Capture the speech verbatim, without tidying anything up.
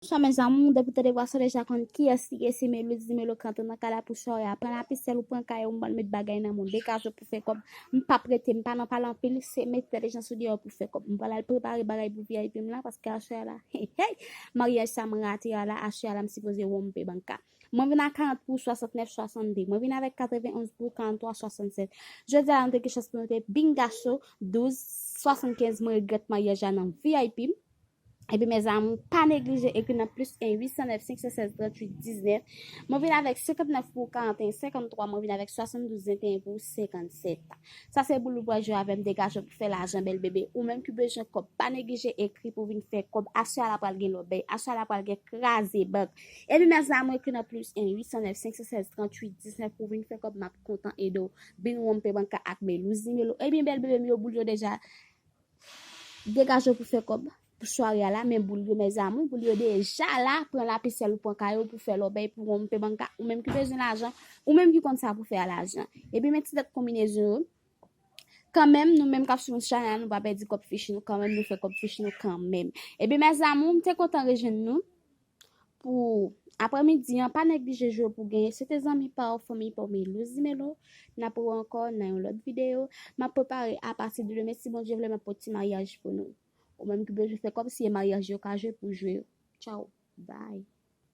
Bonswa mes amours, depi w tande vwa sa w deja konn kiyès li ye, se Melouz Nimelo k antre nan kay la pou sware a. Pran lapisyèl ou pran kay ou, m pral met bagay nan men w, degaje w pou fè kòb. M p ap rete, m pa nan pale anpil, se met entèlijans ou deyò pou fè kòb. M pral al prepare bagay pou V I P m la, paske aswè a la, hey, hey, maryaj sa m rate a la, aswè a la m sipoze wonpe bank la. Mwen vin a karant pou swasantnèf swasannde. Mwen vin avèk katrevenonz pou karanntwa swasannsèt. Jodi a la nou te gen chans pou nou te bingaso douz swasannkenz. Mwen regrèt maryaj la nan V I P m. Epi mes amours, pa neglije ekri nan plis en uit san nèf senk san sèz tranntuit diznèf. Mwen vin avèk senkantnèf pou karanteyen senkanntwa, mwen vin avèk swasanndouz venteyen pou senkannsèt. Sa se boul ou pral jwe avè m, degaje w pou fè lajan bèl bebe. Ou menm ki bezwen kòb, pa neglije ekri pou vin fè kòb. Aswè a la pral gen lòbèy, aswè a la pral gen kraze bank. Epi mes amours, ekri nan plis en uit san nèf senk san sèz tranntuit diznèf pou vin fè kòb, m ap kontan ede w. Bin wonpe bank la ak Melouz Nimelo. Ebyen bèl bebe m yo, boul yo deja degaje w pou fè kòb pou sware a la, men boul yo mes amours, boul yo deja la, pran lapisyèl ou pran kay ou pou fè lòbèy, pou wonpe bank la, ou menm ki bezwen lajan, ou menm ki konn sa pou fè a lajan. Epi men ti dat konbinezon yo. Kanmenm, nou menm k ap swiv chanèl la, nou pa pèdi kòb fich nou kanmenm, nou fè kòb fich nou kanmenm. Epi mes amours, m te kontan rejwenn nou pou aprèmidi an, pa neglije jwe pou genyen. Se te zanmi pa w, fanmi pa w, Melouz Nimelo. N ap wè ankò nan yon lòt videyo. M ap prepare apati de demen, si Bondye vle, m ap pote ti maryaj pou nou. Ou menm ki bezwen fè kòb, si e maryaj yo ka jwe pou jwe yo. Tchaw, bye.